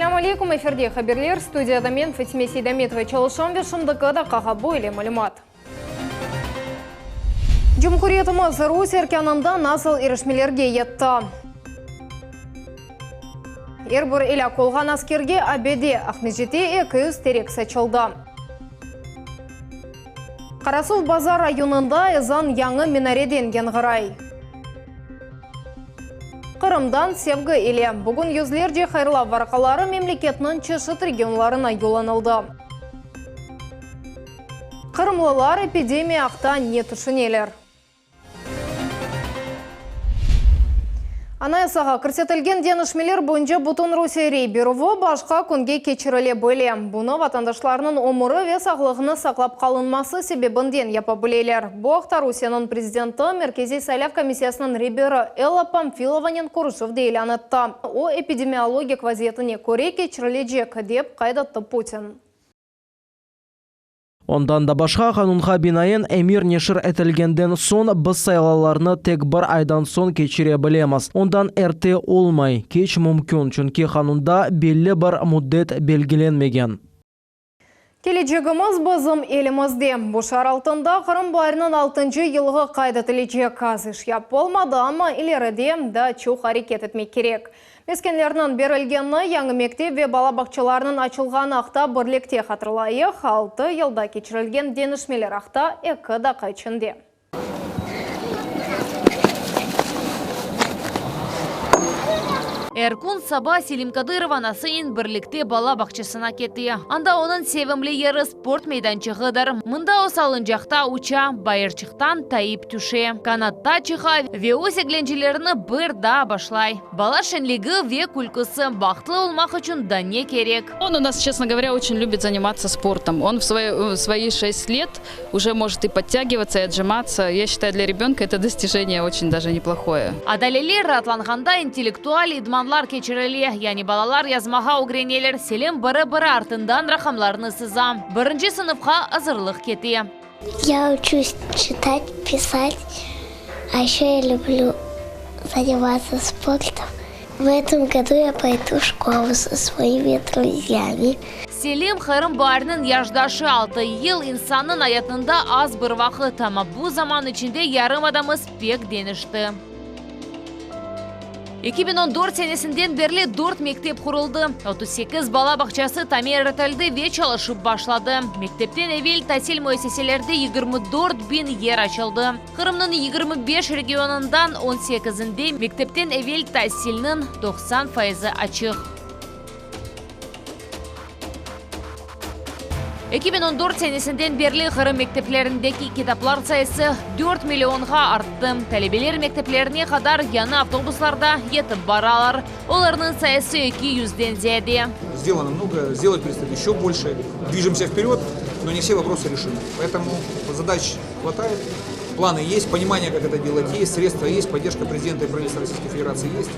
Esselâmu aleykum, efirde haberler, studiyada men, Fatime Seydametova, çalışam ve şimdiki daqqağa böyle malümat. Cumhuriyetimiz rus erkânında nasıl irişmelerge yetti? Er bir elâk olğan askerge abide, Aqmescitte 200 terek saçıldı. Qarasuvbazar rayonında ezan yañı minareden yañğıray. Qırımdan sevgi ile, bugün yüzlerce hayırlav varaqaları memleketniñ çeşit regionlarına yollanıldı. Qırımlılar epidemiya aqta ne tüşüneler? Anayasağa kirsetilgen deñişmeler boyunca bütün Rusiye rey berüvi başqa künge keçirile bile. Bunı vatandaşlarnıñ ömüri ve sağlığını saqlap qalınması sebebinden yapa bileler. Bu aqta Rusiyeniñ prezidenti Merkeziy saylav komissiyasınıñ reberi Ella Pamfilovanen körüşüvde ilân etti. O, epidemiologik vaziyetine köre keçirilecek, dep qayd etti Putin. Ondan da başqa, qanunğa binaen, emir neşir etilgenden soñ, biz saylavlarnı tek bir aydan soñ keçire bilemiz. Ondan erte olmay, keç mümkün, çünki qanunda belli bir müddet belgilenmegen. Kelecegimiz bizim elimizde. Bu şiar altında Qırım baariniñ altıncı yılğı qayd etilecek. Az iş yapılmadı, amma ileride daa çoq areket etmek kerek. Meskenlerniñ berilgeni, yañı mektep ve bala bağçalarınıñ açılğanı aqta birlikte hatırlayıq, altı yılda keçirilgen deñişmeler aqta eki daqqa içinde. Er kün saba Selim Kadırov anasınen birlikte bala bağçasına kete. Anda onıñ sevimli yeri sport meydançığıdır. Mında o salıncaqta uça, bayırçıqtan tayıp tüşe, kanatta çıqa ve öz eglencelerini bir daa başlay. Bala şeñligi ve külküsi, bahtlı olmaq içün daa ne kerek? On u nas, çestno govorâ, oçen lübit zanimatsa sportom. On v svoi, v svoi şest let uje možet i podtâgivatsa, i otžımatsa. Ya şçitayü, dlâ rebönka eto dostijeniye oçen daje neplohoye. Adaleli raatlanğanda intellektual idmanlar keçirile, yani balalar yazmağa ögreneler, Selim biri-biri artından raqamlarnı sıza. Birinci sınıfqa azırlıq kete. Ya uçuсь çitat, pisat, a eşe ya lüblü zaниматься sportom. V etom godu ya poydu v şkolu so svoimi druzyami. Selim, Qırım baariniñ yaşdaşı, altı yıl insannıñ ayatında az bir vaqıt, amma bu zaman içinde yarımadamız pek deñişti. 2014 senesinden berli dört mektep quruldı, 38 bala bağçası tamir etildi ve çalışıp başladı. Mektepten evel tasil müessiselerde 24 biñ yer açıldı. Qırımnıñ 25 regionından on sekizinde mektepten evel tasilniñ 90 faizi açıq. 2014 senesinden berli Qırım mekteplerindeki kitaplar sayısı dört millionğa arttı. Talebeler mekteplerine qadar yañı avtobuslarda yetip baralar. Olarnıñ sayısı eki yüzden ziyade. Sdelano mnogoye, sdelat predstoit eşe bolşe. Dvijemsâ vperyod, no ne vse voprosy rešeny. Poetomu zadaç hvatayet, planı est, ponimaniye, kak eto delat est, sredstva est, podderjka prezidenta i pravitelstva Rossiyskoy Federatsii est.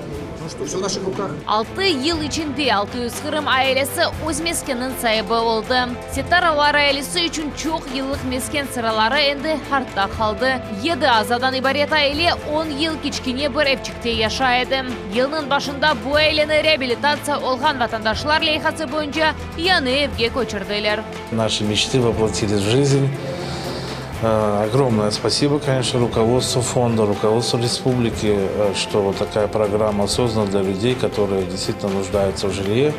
Nu çto, vse v naših rukah. Altı yıl içinde 600 qırım ailesi öz meskeniniñ saibi oldı. Settarovlar ailesi içün çoq yıllıq mesken sıraları endi artta qaldı. Yedi azadan ibaret aile on yıl kiçkene bir evçikte yaşay edi. Yılnıñ başında bu aileni reabilitatsiya olğan vatandaşlar leyhası boyunca yañı evge köçürdiler. Naşi meçtı voplotilis v jizn. Ogromnoye spasibo, koneçno, rukovodstvu fonda, rukovodstvu respubliki, çto vot takaya programma sozdana dlâ lüdey, kotorıye deystvitelno nujdayutsâ v jilye.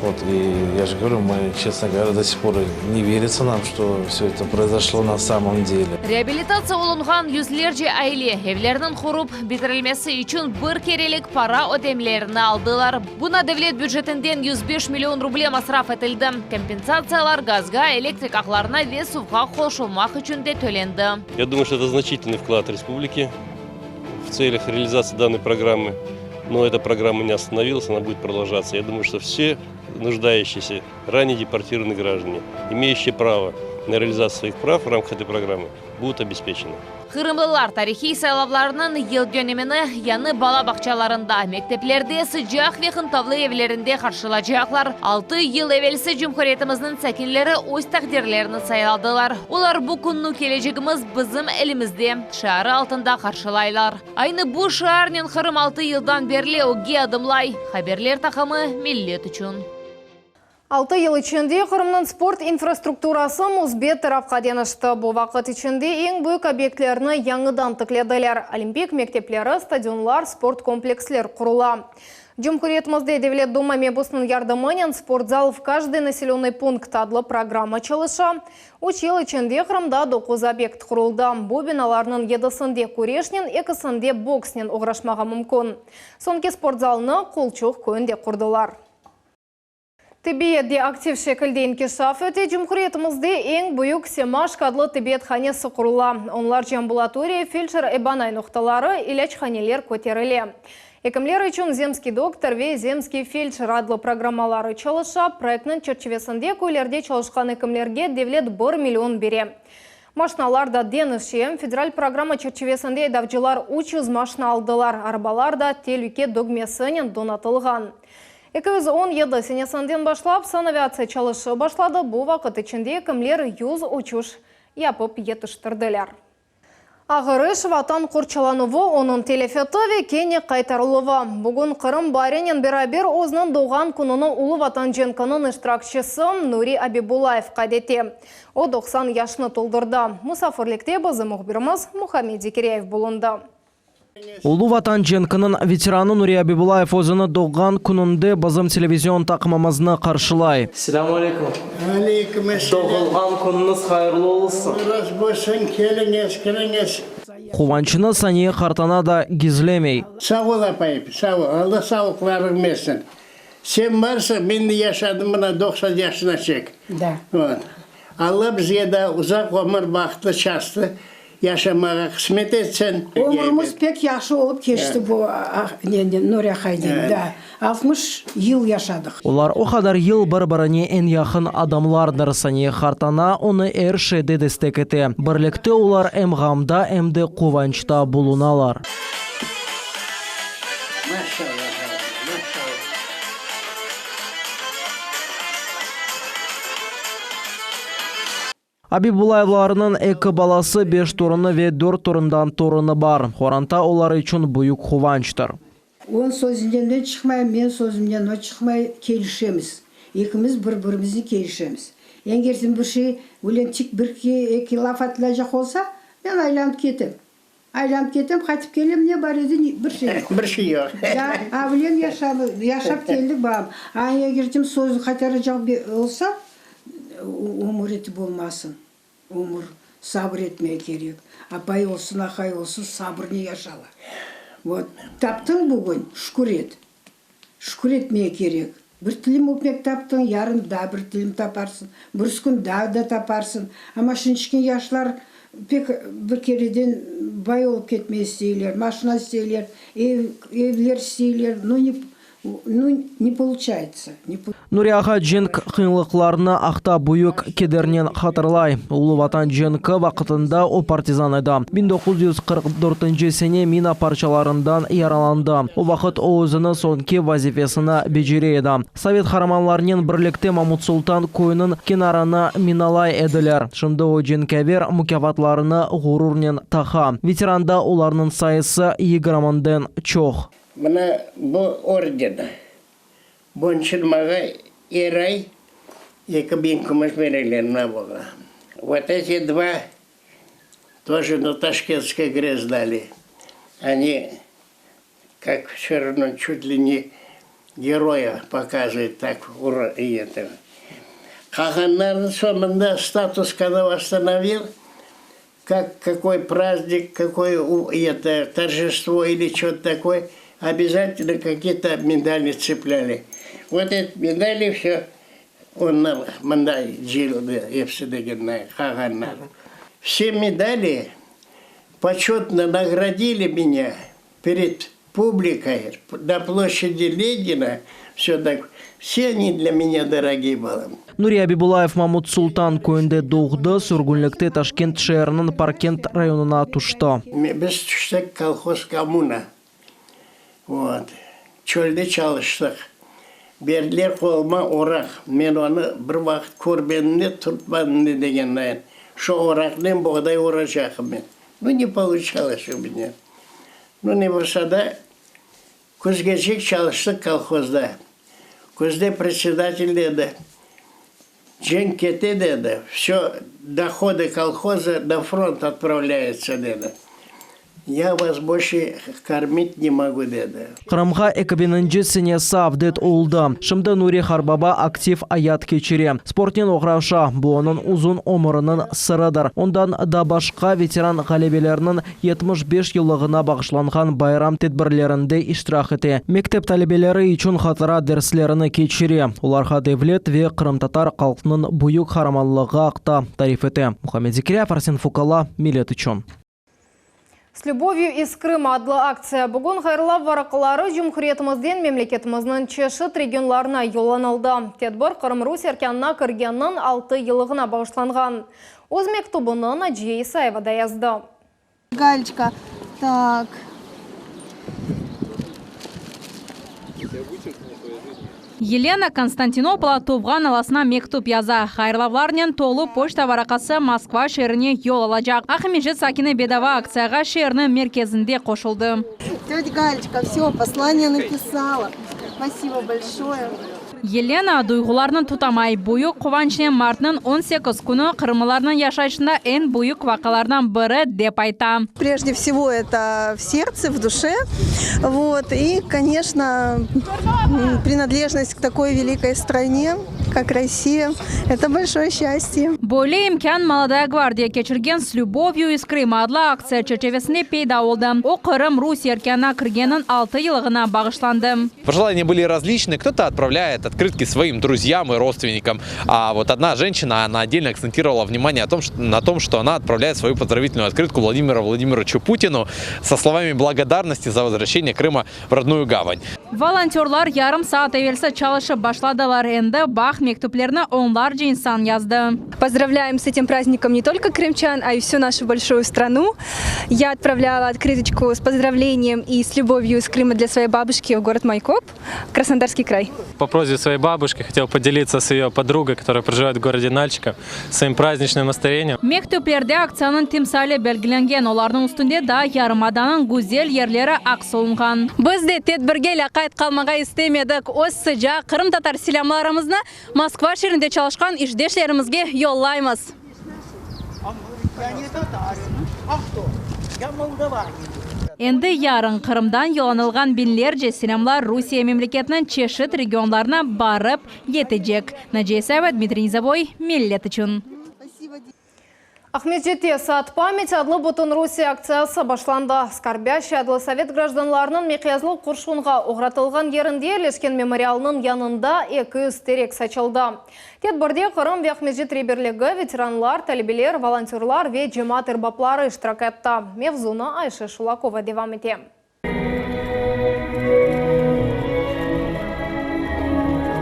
Vot, i ya je govoryu, mı, çestno govorâ, do sih por ne veritsa nam, çto vsö eto proizoşlo na samom dele. Reabilitatsiya olunğan yüzlerce aile, evleriniñ qurup bitirilmesi içün bir kerelik para ödemlerini aldılar. Buna devlet bücetinden 105 million ruble masraf etildi. Kompensatsiyalar gazga, elektrik ağlarına ve suvğa qoşulmaq içün de tölendi. Ya dumаю, что это значительный вклад республики в целях реализации данной программы. Но эта программа не остановилась, она будет продолжаться. Я думаю, что все нуждающиеся, ранее депортированные граждане, имеющие право на реализацию своих прав в рамках этой программы, Будут обеспечены. Qırımlılar tarihiy saylavlarnıñ yıldönümini yañı bala bağçalarında, mekteplerde, sıcaq ve qıntavlı evlerinde qarşılacaqlar. Altı yıl evelsi cumhuriyetimizniñ sakinleri öz taqdirlerini sayladılar. Olar bu künni Kelecegimiz bizim elimizde şiarı altında qarşılaylar. Aynı bu şiarnen Qırım altı yıldan berli ögge adımlay. Haberler taqımı Millet içün. Altı yıl içinde Qırımnıñ sport infrastrukturası müsbet tarafqa deñişti. Bu vaqıt içinde eñ büyük obyektlerni yañıdan tiklediler, olimpik mektepleri, stadionlar, sport kompleksler qurula. Cumhuriyetimizde Devlet Duma mebusınıñ yardımınen Sportzal v kajdıy naselönnıy punkt adlı programma çalışa. Üç yıl içinde Qırımda doquz obyekt quruldı. Bu binalarnıñ yedisinde küreşnen, ekisinde boksnen oğraşmağa mümkün. Soñki sportzalnı Qulçuq köyünde qurdılar. Tibbiyet de aktiv şekilde inkişaf ete, cumhuriyetimizde eñ büyük Semaşko adlı tibbiyet hanesi qurula, onlarca ambulatoriya, feldşer-ebanay noqtaları, ilâchaneler köterile. Ekimler içün Zemskiy doktor ve Zemskiy feldşer adlı programmaları çalışa, proyektniñ çerçivesinde köylerde çalışqan ekimlerge devlet bir million bere. Maşnalar da deñişe, federal programma çerçivesinde aydavcılar 300 maşna aldılar, arabalar da telüke dögmesinen donatılğan. 217 senesinden başlap sanaviatsiya çalışıp başladı, bu vaqıt içinde ekimler 100 uçuş yapıp yetiştirdiler. Ağır iş, Vatan qorçalanuvı, onıñ telefeti ve kene qaytarıluvı. Bugün Qırım baarinen beraber özüniñ doğğan kününi Ulu Vatan cenkiniñ iştirakçisi Nuri Abibullayev qayd ete. O, 90 yaşını toldurdı. Musafirlikte bizim mühbirimiz Muhammed Zekiryayev bulundı. Ulu Vatan cenkiniñ veteranı Nuri Abibullayev özüni doğğan kününde bizim televizion taqımımıznı qarşılay. Selâmu aleyküm. Aleyküm esselâm. Doğulğan künüñiz hayırlı olsun. Allah razı bolsun, keliñiz, kiriñiz. Quvançını Saniye qartana da gizlemey. Sağ ol, apayım, sağ ol, Alla sağlıqlarıñ bersin. Sen barsıñ, men de yaşadım mına 90 yaşına çek. Vot. Alla bizge daa uzaq ömür, bahtlı, şastlı Yaşamağa qısmet etsin. Ömrümiz pek yahşı olıp keçti bu nenden, Nuri aqaynen da. 60 yıl yaşadıq. Olar o qadar yıl bir-birine eñ yaqın adamlardır. Saniye qartana onı er şeyde destek ete. Birlikte olar em ğamda, em de quvançta bulunalar. Maşallah, balam, maşallah. Abibullayevlarnıñ eki balası, beş torunı ve dört torundan torunı bar. Qoranta olar içün büyük quvançtır. Onıñ sözünden men çıqmayım, menim sözümden o çıqmay, kelişemiz. Ekimiz bir-birimizni kelişemiz. Eger bir şey, öyle tik bir-eki laf atılacaq olsa, men aylanıp ketem. Aylanıp ketem, qaytıp kelem, ne bar edi, bir şey yoq. Bir şey yoq. Ya, avlen yaşap keldik, balam. A eger kim sözün qaytaracaq olsa, ömür etip olmasın. Ömür, sabır etmek kerek. Apay olsun, aqay olsun, sabırnen yaşalar. Vot, taptıñ bugün, şükür et. Şükür etmek kerek. Bir tilim ötmek taptıñ, yarın daa bir tilim taparsıñ, birisi kün daa da taparsıñ. Amma şimdiki yaşlar pek bir kereden bay olıp ketmey isteyler, maşina isteyler, ev, evler isteyler, no ne, no ne poluçayetsa, ne. Nuri ağa cenk qıyınlıqlarını aqta büyük kedernen hatırlay. Ulu Vatan cenki vaqıtında o partizan edi. 1944 sene mina parçalarından yaralandı. O vaqıt o özüni soñki vazifesini becere edi. Sovet qaramanlarınen birlikte Mamut-Sultan köyüniñ kenarını minalay ediler. Şimdi o cenkâver mukâfatlarını ğururnen taqa. Veteranda olarnıñ sayısı yigirminden çoq. Mına bu orden. Bunıñ maña er ay 2000 kümüş bereler mına buña. Vot eti dva тоже на Ташкентской ГРЭС дали. Они как всё равно чуть ли не героя показывают так и это. Qalğanlarnıñ soñunda статус когда восстановил, как какой праздник, какой это торжество или что-то такое, обязательно какие-то медали цепляли. Вот эти медали все onlar mında cıyıldı episi degen qalğanlar. Все медали почетно наградили меня перед. Публикой на площади Ленина, все так, все они для меня дорогие были. Nuri Abibullayev Mamut Sultan köyünde doğdı, sürgünlikte Taşkent şeeriniñ Parkent rayonına tüşti. Biz tüştik kolhoz Kommuna. Vot. Çölde çalıştıq. Berdiler qoluma oraq. Men onı bir vaqıt körmedim de, tutmadım da degendayin. Şu oraqnen boğday oracaqım men. Nu, ne poluçalось u menya. Nu, ne bolsa da, küzgecek çalıştıq kolhozda. Küzde predsedatel dedi, Cenk kete, dedi, vsö dohodı kolhoza na front otpravlâyutsa, dedi. Ya vas bolşe kormit ne mogu, dedi. Qırımğa eki biñinci senesi avdet oldı. Şimdi Nuri Harbaba aktiv ayat keçire, sportnen oğraşa, bu onıñ uzun ömüriniñ sırıdır. Ondan da başqa, veteran ğalebelerniñ 75 yıllığına bağışlanğan bayram tedbirlerinde iştirak ete, mektep talebeleri içün hatıra derslerini keçire, olarğa devlet ve qırımtatar halqnıñ büyük qaramanlığı aqta tarif ete. Muhammed Zekiryayev, Arsen Fukala, Millet içün. S lübovyu iz Krıma adlı aktsiya bugün hayırlav varaqaları cumhuriyetimizden memleketimizniñ çeşit regionlarına yollanıldı. Tedbir Qırım rus erkânına kirgeniniñ altı yıllığına bağışlanğan. Öz mektübini Naciye İsayeva da yazdı. Galçka, tak. Yelena Konstantinopola tuvğan alasına mektüp yaza. Hayırlavlarnen tolu poçta varaqası Moskva şeerine yol alacaq. Aqmescit sakini bedava aktsiyağa şeerniñ merkezinde qoşuldı. Tötâ Galçka, vsё, poslaniye napisala. Spasibo bolşoye. Yelena duyğularını tutamay. Büyük quvançnen martnıñ 18 künü qırımlılarnıñ yaşayışında eñ büyük vaqialardan biri, dep ayta. Prejde vsego eto v serdtse, v duşe, vot, i, koneçno, prinadlejnost k takoy velikoy strane, kak Rossiya, eto bolşoye şçastye. Böyle imkân Molodaya gvardiya keçirgen S lübovyu iz Krıma adlı aktsiya çerçevesinde peyda oldı. O, Qırım Rusiye erkânına kirgeniniñ altı yıllığına bağışlandı. Пожелания были различны. Кто-то отправляет открытки своим друзьям и родственникам. А вот одна женщина, она отдельно акцентировала внимание о том, что, на том, что она отправляет свою поздравительную открытку Владимиру Владимировичу Путину со словами благодарности за возвращение Крыма в родную гавань. Volontörlar yarım saat evelsi çalışıp başladılar. Endi baht mektüplerini onlarca insan yazdı. Поздравляем с этим праздником не только крымчан, а и всю нашу большую страну. Я отправляла открыточку с поздравлением и с любовью из Крыма для своей бабушки в город Майкоп, Краснодарский край. По просьбе своей бабушки хотел поделиться с ее подругой, которая проживает в городе Нальчика, своим праздничным настроением. Mektüplerde aktsiyanıñ timsali belgilengen, olarnıñ üstünde da yarımadanıñ güzel yerleri aks olunğan. Biz de tedbirge lâqayt qalmağa istemedik, öz sıcaq qırımtatar selâmlarımıznı Moskva şeerinde çalışqan işdeşlerimizge yollaymız. Endi yarın Qırımdan yollanılğan biñlerce selâmlar Rusiye memleketiniñ çeşit regionlarına barıp yetecek. Naciye İsayeva, Dmitriy Nizovoy, Millet içün. Aqmescitte Saat pamyati adlı Bütünrusiye aktsiyası başlandı. Skorbâşçiy adlı sovet grajdanlarınıñ miqyaslı qurşunğa oğratılğan yerinde yerleşken memorialnıñ yanında 200 terek saçıldı. Tedbirde Qırım ve Aqmescit reberligi, veteranlar, talebeler, volontörlar ve cemaat erbapları iştirak etti. Mevzunı Ayşe Şulakova devam ete.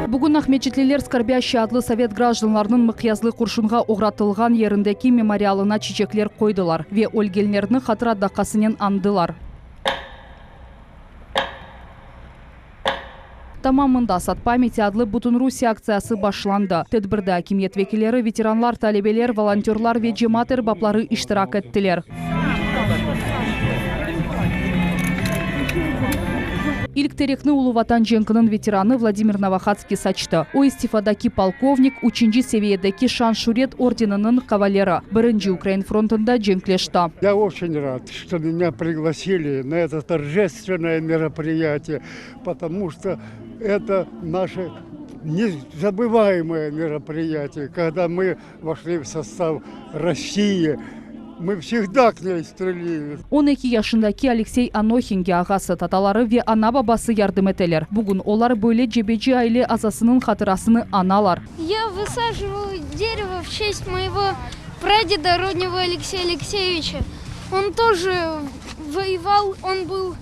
Bugün aqmescitliler Skorbâşçiy adlı sovet grajdanlarınıñ mıqyaslı qurşunğa oğratılğan yerindeki memorialına çiçekler qoydılar ve ölgenlerni hatıra daqqasınen añdılar. Tamam mında Sad pamyati adlı Bütünrusiye aktsiyası başlandı. Tedbirde akimiyet vekilleri, veteranlar, talebeler, volontörlar ve cemaat erbapları iştirak ettiler. İlk terekni Ulu Vatan cenkiniñ veteranı Vladimir Novohatskiy saçtı. O, istifadaki polkovnik, üçünci seviyedeki Şan-Şüret ordeniniñ kavaleri, Birinci Ukrain frontunda cenkleşti. Ya oçün rad, çto menya priglasili na eto torjestvennoye meropriyatiye. Potomu çto eto naşe nezabıvaemoye meropriyatiye, kogda mı voşli v sostav Rossii, mı vsegda k ney stremili. 12 yaşındaki Aleksey Anohinge ağası, tataları ve ana-babası yardım eteler. Bugün olar böyle cebeci aile azasınıñ hatırasını añalar. Ya vısajivаю derevo v çest moego pradeda Rudneva Alekseya Alekseyeviça. On tože voeval, on byl.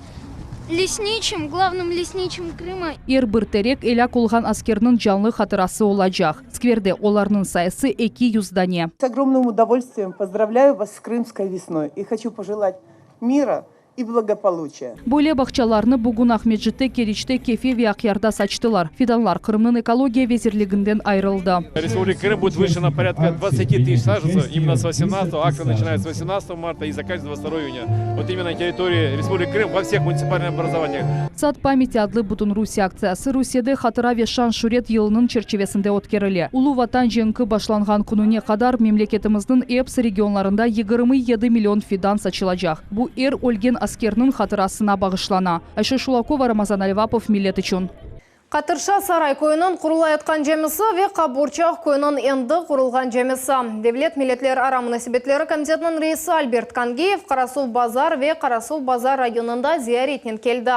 Лесничим, главным лесничим Крыма. Er bir terek elâk olğan askerniñ canlı hatırası olacaq. Skverde olarnıñ sayısı 200 dane. С огромным удовольствием поздравляю вас с Крымской весной и хочу пожелать мира и благополучия. Böyle bağçalarnı bugün Aqmescitte, Keriçte, Kefe ve Aqyarda saçtılar. Fidanlar Qırımnıñ Ekologiya vezirliginden ayırıldı. Республика Крым будет вышена порядка 20 тысяч саженцев именно с 18 акция начинается с 18 марта и заканчивается 22 июня. Вот именно на территории Республики Крым во всех муниципальных образованиях. Сад pamяти adlı Bütünrusiye aktsiyası Rusiyede Hatıra ve şan-şüret yılınıñ çerçivesinde ötkerile. Ulu Vatan cenki başlanğan kününe qadar memleketimizniñ episi regionlarında 27 million fidan saçılacaq. Bu er ölgen askerniñ hatırasına bağışlana. Ayşe Şulakova, Ramazan Alvapov, Millet içün. Qatırşa Saray köyüniñ qurulayatqan camisi ve Qaburçaq köyüniñ endi qurulğan camisi. Devlet milletlerara munasebetleri komitetiniñ reisi Albert Kangiyev Qarasuvbazar ve Qarasuvbazar rayonında ziyaretnen keldi.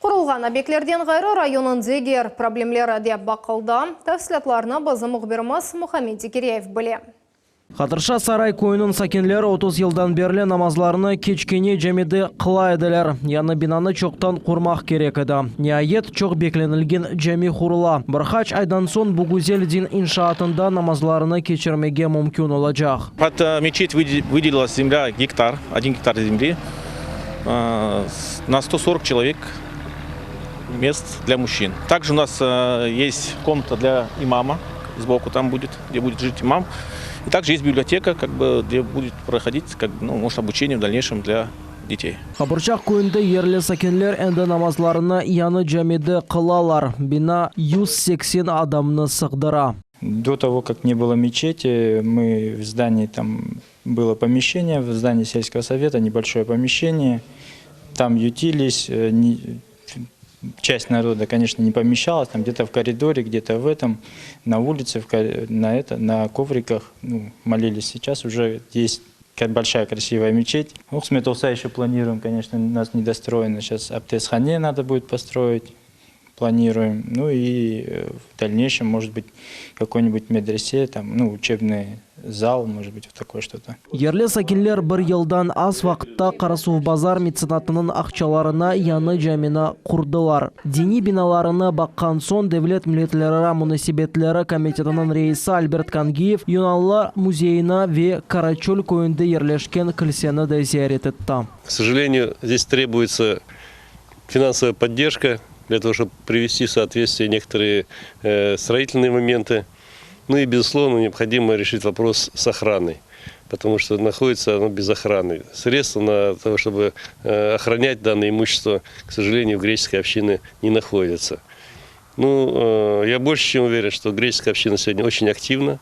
Qurulğan obyektlerden ğayrı rayonıñ diger problemleri de baqıldı. Tafsilâtlarnı bizim mühbirimiz Muhammed Zekiryayev bile. Qatırşa Saray köyüniñ sakinleri 30 yıldan berli namazlarını keçkene camide qıla ediler. Yañı binanı çoqtan qurmaq kerek edi. Niayet, çoq beklenilgen cami qurula. Bir qaç aydan soñ bu güzel din inşaatında namazlarını keçirmege mümkün olacaq. Pod meçet vydelilась zemlya gektar, odin gektar zemli, na 140 çelovek mest dlâ mujçin. Takje u nas est komnata dlâ imama, sboku tam budet. Где будет жить имам. И также есть библиотека, как бы, где будет проходить, как бы, ну, может, обучение в дальнейшем для детей. Qaburçaq köyünde yerli sakinler endi namazlarını yañı camide qılalar. Bina 180 adamnı sığdıra. До того, как не было мечети, мы в здании там было помещение, в здании сельского совета небольшое помещение. Там ютились, не, часть народа, конечно, не помещалась, там где-то в коридоре, где-то в этом, на улице, в, на, это, на ковриках ну, молились. Сейчас уже есть большая красивая мечеть. Ну, Qısmet olsa еще планируем, конечно, у нас недостроено. Сейчас abdesthane надо будет построить, планируем. Ну и э, в дальнейшем, может быть, какой-нибудь медресе, там, ну, учебный зал, может быть, вот такое что-то. Yerli sakinler bir yıldan az vaqıtta Qarasuvbazar metsenatınıñ aqçalarına yañı camini qurdılar. Diniy binalarını baqqan soñ Devlet milletlerara munasebetleri komitetiniñ reisi Albert Kangiyev Yunanlı müzeyini ve Karaçöl köyünde yerleşken kilseni de ziyaret etti. K sожалению, здесь требуется финансовая поддержка для того, чтобы привести в соответствие некоторые строительные моменты. Ну и, безусловно, необходимо решить вопрос с охраной, потому что находится оно без охраны. Средства на то, чтобы охранять данное имущество, к сожалению, в греческой общины не находятся. Ну, я больше чем уверен, что греческая община сегодня очень активна,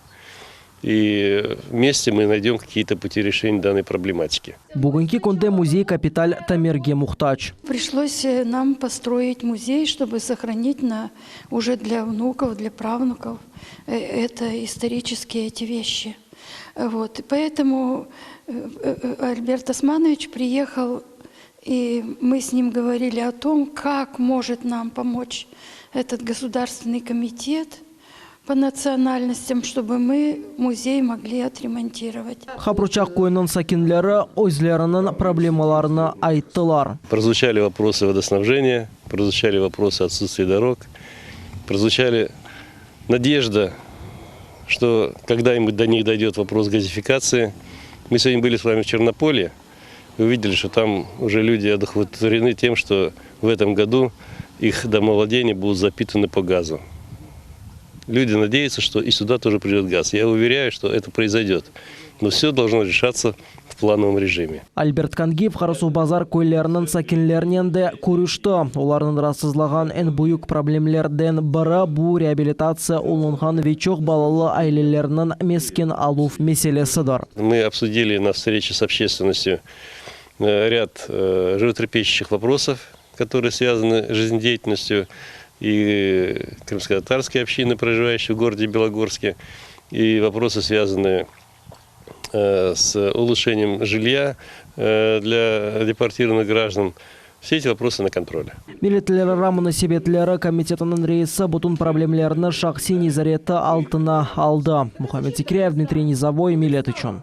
и вместе мы найдем какие-то пути решения данной проблематики. Bugünki künde müzey kapital tamirge muhtac. Пришлось э, нам построить музей, чтобы сохранить на, уже для внуков, для правнуков э, это исторические эти вещи. Вот. И поэтому э, Альберт Османович приехал, и мы с ним говорили о том, как может нам помочь этот государственный комитет по национальностям, чтобы мы музей могли отремонтировать. Qaburçaq köyüniñ sakinleri özleriniñ problemalarını ayttılar. Прозвучали вопросы водоснабжения, прозвучали вопросы отсутствия дорог, прозвучали надежда, что когда-нибудь до них дойдет вопрос газификации. Мы сегодня были с вами в Чернополе, и увидели, что там уже люди одухотворены тем, что в этом году их домовладения будут запитаны по газу. Люди надеются, что и сюда тоже придет газ. Я уверяю, что это произойдет. Но все должно решаться в плановом режиме. Альберт Кангиев Qarasuvbazar köyleriniñ sakinlerinen de körüşti. Olarnıñ raatsızlağan eñ büyük problemlerden biri bu reabilitatsiya olunğan ve çoq balalı ailelerniñ mesken aluv meselesidir. Мы обсудили на встрече с общественностью э, ряд э, животрепещущих вопросов, которые связаны с жизнедеятельностью и крымско-татарской общины, проживающей в городе Белогорске, и вопросы, связанные э, с улучшением жилья э, для депортированных граждан. Все эти вопросы на контроле. Milletlerara munasebetleri komitetiniñ reisi bütün problemlerni şahsiy nezareti altına aldı. Muhammed Zikriyev, Dmitriy Nizavoy, Millet içün.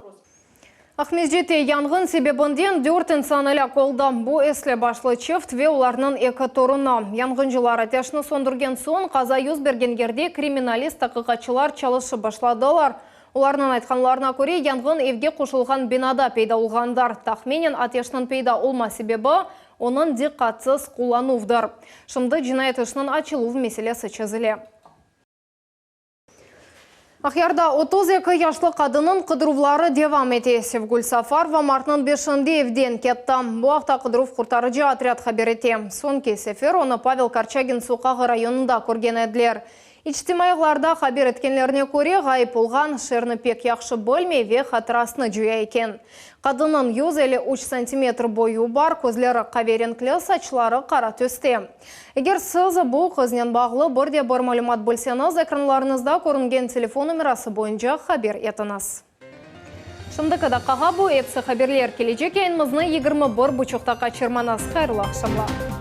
Aqmescitte yanğın sebebinden dört insan elâk oldı. Bu esli-başlı çift ve olarnıñ eki torunı. Yanğıncılar ateşni söndürgen soñ, qaza yüz bergen yerde kriminalist taqiqatçılar çalışıp başladılar. Olarnıñ aytqanlarına köre, yanğın evge qoşulğan binada peyda olğandır. Tahminen, ateşniñ peyda olma sebebi, onıñ diqqatsız qullanuvdır. Şimdi cinayet işiniñ açıluv meselesi çezile. Aqyarda 32 yaşlı qadınnıñ qıdıruvları devam ete. Sevgül Safarova martnıñ beşinde evden ketti. Bu aqta qıdıruv-qurtarıcı otrâd haber ete. Soñki sefer onı Pavel Korçagin soqağı rayonında körgen ediler. İçtimaiy ağlarda haber etkenlerine köre, ğayıp olğan, şeerni pek yahşı bilmey ve hatırasını coya eken. Qadınnıñ 153 santimetr boyu bar, közleri qaverenkli, saçları qara tüste. Eger siz bu qıznen bağlı bir de bir malümat bilseñiz, ekranlarıñızda körüngen telefon nomerası boyunca haber etiñiz. Şimdiki daqqağa bu epsi haberler. Kelecek yayınımıznı 21 buçuqta qaçırmañız. Hayırlı aqşamlar!